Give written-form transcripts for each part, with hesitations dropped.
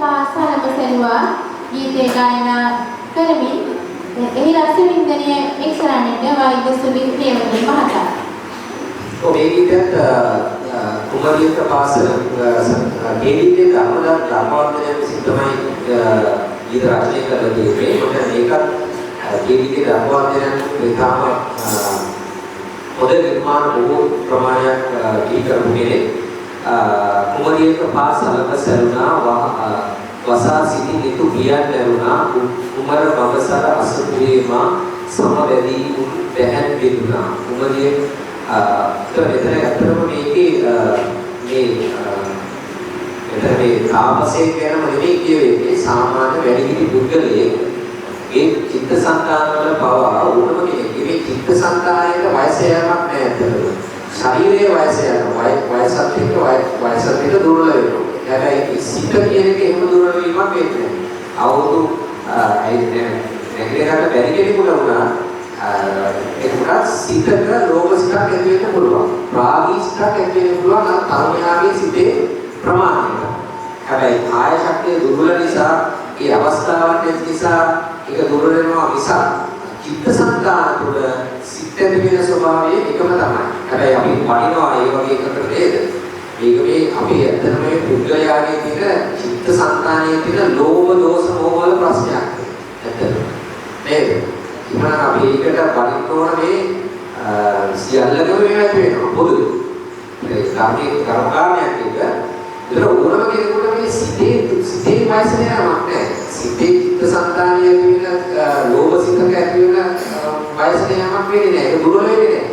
පා සලම සැලුවා ගීතය ගායනා කරමින් එහි රස වින්දනය එක් කරන්නට වෛද්‍ය සුනිල් හේමන්ත මහතා. ඔව්, මේ ගීතයත් කුමරියක පාසල කේවීකේ ධර්මවර්ධනය විසින් තමයි ගීත රචනය කරලා තියෙන්නේ. මට මේකත් කේවීකේ ධර්මවර්ධනයන් ඉතාම හොඳ නිර්මාණ බොහෝ ප්‍රමාණයක් බිහි කරපු කෙනෙක්. කුමරියක පාසලක සැලුනා වසා සිටි නිතු පියන් නැරුණා කුමර බඹසර අසපුවේ මා සමවැදී උන් දැහැන් බෙදුනා. කුමරිය මෙතන ඇත්තටම මේකේ මේ මෙතන මේ තාපසයෙක් ගැනම නෙමෙයි කියවෙන්නේ, සාමාන්‍ය වැඩිහිටි පුද්ගලයෙක් ඒ චිත්තසංතාන වල පවා ඕනම කෙනෙක් මේ චිත්තසංතානයට වයස යෑමක් නෑ ඇත්තටම. ශරීරයේ වයස යනවා, වයසත් එක්ක වයසත් එක්ක දුර්වල වෙනවා. හැබැයි සිත කියන එක එහෙම දුර්වල වීමක් වෙන්නේ නෑ. අවුරුදු නැගිටින්න බැරි කෙනෙකුට වුණා ඒකට සිතක ලෝභ සිතක් ඇති වෙන්න පුළුවන්. රාගී සිතක් ඇති වෙන්න පුළුවන් අර තරුණයාගේ සිතේ ප්‍රමාණයට. හැබැයි කාය ශක්තිය දුර්වල නිසා, ඒ අවස්ථාවක් නැති නිසා ඒක දුර්වල වෙනවා මිසක් චිත්තසංතාන තුළ සිත් ඇති වෙන ස්වභාවය එකම තමයි. හැබැයි අපි වඩිනවා ඒ වගේ එකකට නේද? මේක මේ අපි ඇත්තටම මේ පුද්ගලයාගේ තියෙන චිත්තසංතානයේ තියෙන ලෝභ දෝෂ මෝහ වල ප්‍රශ්නයක් ඇත්තටම. නේද? එහෙනම් අපි ඒකට වඩින්න ඕන මේ සියල්ලකම මේවා ඇති වෙනවා පොදුවේ. ඒ කර්මයේ කර්ම කාරණයක් එක. ඒතර ඕනම කෙනෙකුට මේ සිතේ සිතේ වයස යෑමක් නෑ. සිතේ චිත්තසංතානයේ ඇති වෙන ලෝභ සිතක ඇති වෙන වයස යෑමක් වෙන්නේ නෑ. ඒක දුර්වල වෙන්නේ නෑ.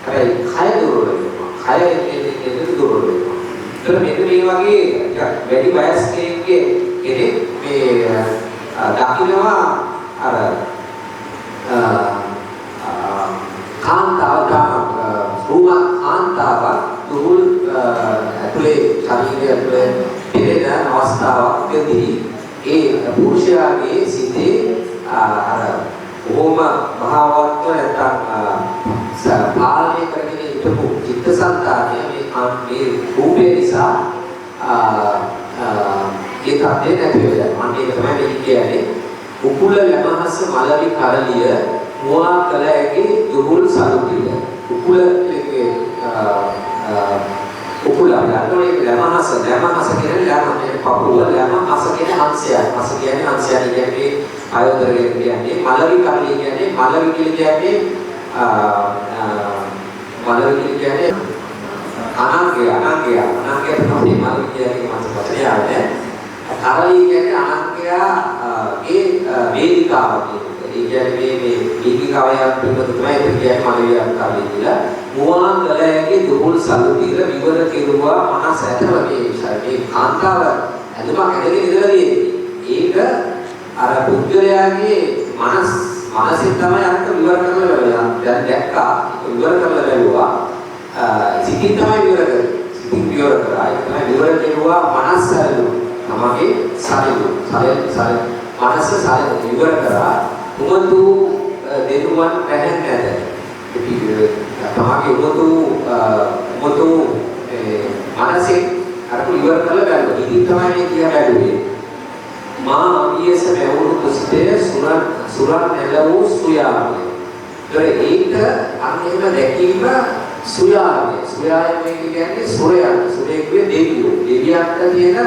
හැබැයි කය දුර්වල වෙනවා. කය එන්නේ දුර්වල වෙනවා. ඒතර මෙන්න මේ වගේ වැඩි වයස් කෙනෙක්ගේ කෙනෙක් මේ දකින්නවා අර කාන්තාව රූප කාන්තාවක් දුහුල් ඇතුලේ ශරීරය ඇතුලේ පෙරෙන අවස්ථාවකදී ඒ පුරුෂයාගේ සිතේ අර බොහොම භාවත්ව නැත්තම් පාලනය කරගෙන හිටපු චිත්තසංතානය මේ මේ රූපය නිසා ඒ තත්ත්වය නැති වෙලා යනවා. අන්න ඒක තමයි මේ කියන්නේ. උකුල ලැමහස මලවි කරලිය මුවා කළ ඇගේ දුහුල් සලුටිය. උකුල කියන්නේ උකුල අපි දන්නවනේ ඒක ලැමහස, ලැමහස කියන්නේ ලැම කියන්නේ පපුව, ලැමහස කියන්නේ හංසයා. හස කියන්නේ හංසයා කියන්නේ ආයෝදර කියන්නේ මලවි කරලිය කියන්නේ මලවි කියලා කියන්නේ මලවි කියලා කියන්නේ අනංගය, අනංගය, අනංගය තමයි මලවි කියන්නේ මත වචනය ආවේ. කරලිය කියන්නේ අනංගයාගේ වේදිකාව කියන එක. ඒ කියන්නේ මේ මේ වේදිකාව පිළිබඳ තමයි ඒක කියන්නේ මලවි කරලිය කියලා. මුවා කලයගේ දුහුල් සලුතිර විවර කෙරුවා මනස. ඇතම මේ මේ කාන්තාව ඇඳුමක් ඇඳගෙන ඉඳලා තියෙන්නේ. ඒක අර පුද්ගලයාගේ මනසෙන් තමයි අරක විවර කරලා බැලුවා. දැන් දැක්කා ඒක විවර කරලා බැලුවා. සිතින් තමයි විවර කරේ. සිතින් විවර කරා. ඒක තමයි විවර කෙරුවා මනස සැලුවා. තමගේ සැලුවා. සැල සැල මනස සැලුවා විවර කරා. උමතු දෙනුවන් පැහැන් නැද. තමගේ උමතු උමතු මනසෙන් අරක විවර කරලා බැලුවා. ඉතින් තමයි මේ දිහා බැලුවේ. මා අවියස මැවුණු තුසිතය සුරන් සුරන් නැල වූ සුයාමය. ඒතර ඒක අන්න එහෙම දැකීම සුයාමය. සුයාමය කියන්නේ සුරයන්. සුරේ කිව්වේ දෙවියෝ. දෙවියන්ට තියෙන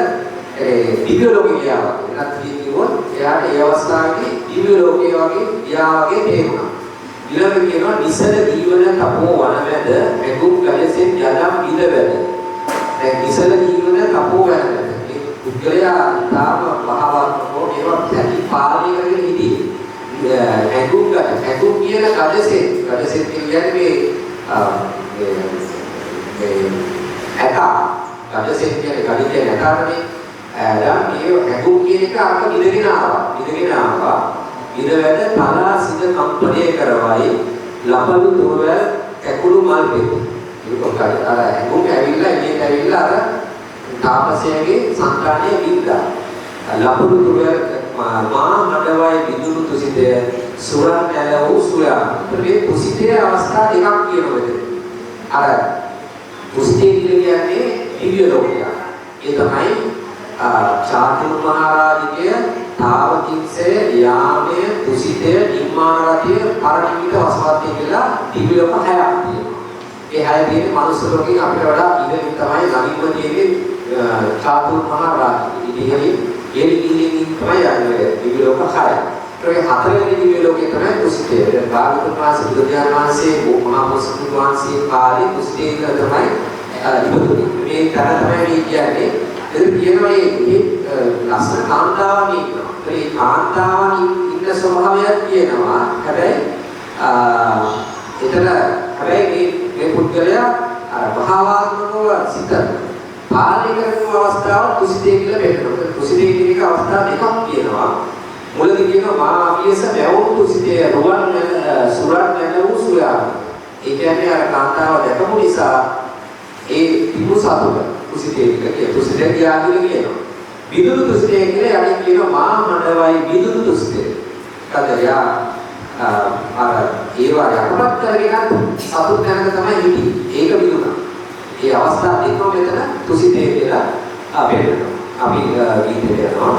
ඒ දිව්‍ය ලෝකේ ගියා වගේ. වෙනත් කිව්වොත් එයාට ඒ අවස්ථාවේදී දිව්‍ය ලෝකේ වගේ ගියා වගේ තේරුණා. ඊළඟ කියනවා නිසල ජීවන තපෝ වනමැද මෙගුම් ගලසෙන් යදම් ඉඳවැද. දැන් නිසල ජීවන තපෝ වනමැද මේ පුද්ගලයා තාම වහවත්කෝ මේවා ඇති පාලනය කරගෙන හිටියේ. ඇඟුම් ගත ඇඟුම් කියන ගජසෙන්, ගජසෙන් කියන්නේ මේ මේ ඇතා, ගජසෙන් කියන්නේ ගඩි කියන්නේ ඇතාටනේ. දැන් මේ ඇඟුම් කියන එක අරක විදගෙන ආවා. විදගෙන ආවා. ඉරවැද තලා සිත කම්පණය කරවයි ලපලු තුරවැල් කැකුළු මල් පෙති. ඒක අර ඇඟුම් ඇවිල්ලා එළියට ඇවිල්ලා අර තාපසයාගේ සංතානය වින්දා. ලපලු තුරවැල් මා හඬවයි විදුණු තුසිතය සුරන් නැල වූ සුයා. මේ තුසිතයේ අවස්ථා දෙකක් කියනවා මෙතන. අර තුසිතය කියන්නේ දිව්‍ය ලෝකයක්. ඒ තමයි චාතුර් මහරජිකය, තාවතිංසය, යාමය, තුසිතය, නිම්මාන රතිය, පරණිමිත වසවත්තිය කියලා දිව්‍ය ලෝක හයක් තියෙනවා. ඒ හය තියෙන්නේ මනුස්ස ලෝකෙන් අපිට වඩා ඉහළින් තමයි ළඟින්ම තියෙන්නේ චාතුර් මහරජිකය. ඉතින් ඉහළින් ඉහළින් තමයි යන්නේ දිව්‍ය ලෝක හය. ඒ හතරවෙනි දිව්‍ය ලෝකේ තමයි තුසිතය. දැන් භාගතුන් වහන්සේ බුදුරජාණන් වහන්සේ මහා බෝසතුන් වහන්සේ කාලේ තුසිතේ ඉඳලා තමයි ඉපදුනේ. මේ තැන තමයි මේ කියන්නේ. එතන කියනවා මේ ලස්සන කාන්තාවන් ඉන්නවා. ඒ කාන්තාවන් ඉන්න ස්වභාවයක් කියනවා. හැබැයි එතන හැබැයි මේ පුද්ගලයා අර භාවාත්මකව සිත පාලනය කරන අවස්ථාව තුසිතේ කියලා පෙන්නනවා. තුසිතේ කියන එක අවස්ථා දෙකක් කියනවා. මුලදී කියනවා මා අභියස මැවුම් තුසිතේ රුවන් සුරන් නැන වූ සුයා. ඒ කියන්නේ අර කාන්තාව දැකපු නිසා ඒ තිබු සතුට තුසිතේ කියලා කියනවා. තුසිතේ ගියා කියලා කියනවා. විදුරු තුසිතේ කියලා යටින් කියනවා මා හඬවයි විදුරු තුසිතේ. කද යා අර ඒවා යටපත් කරගෙන සතුට තැනක තමයි හිටියේ. ඒක විදුණා. ඒ අවස්ථා දෙකම මෙතන තුසිතේ කියලා පෙන්නනවා. අපි ගීතයට යනවා.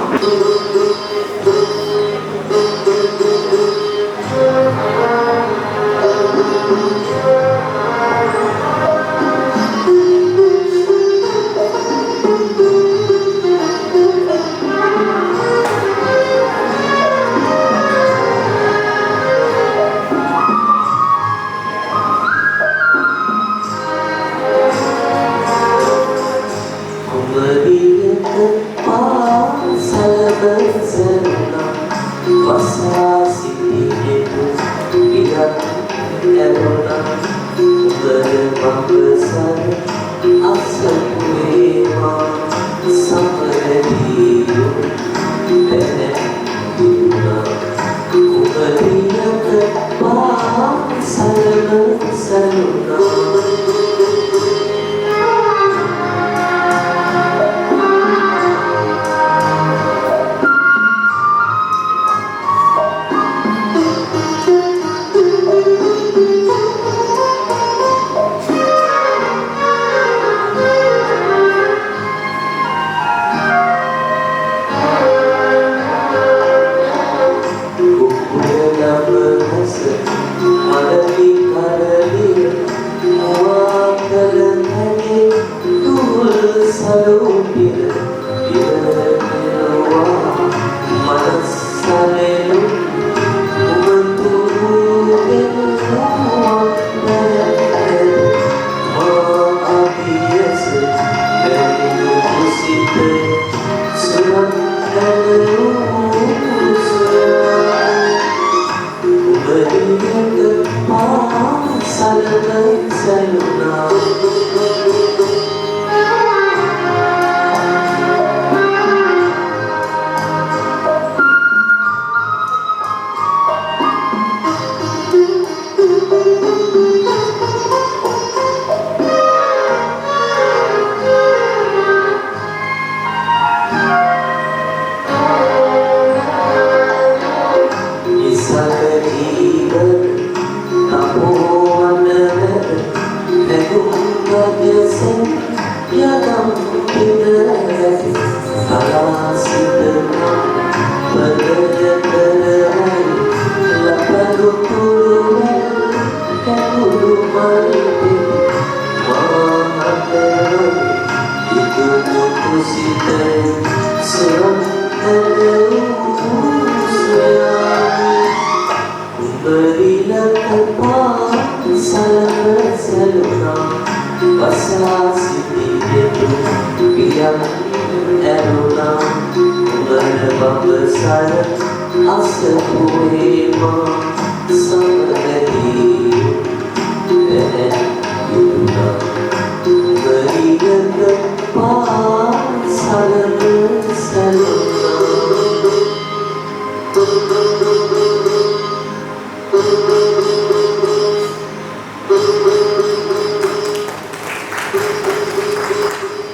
Asapurema.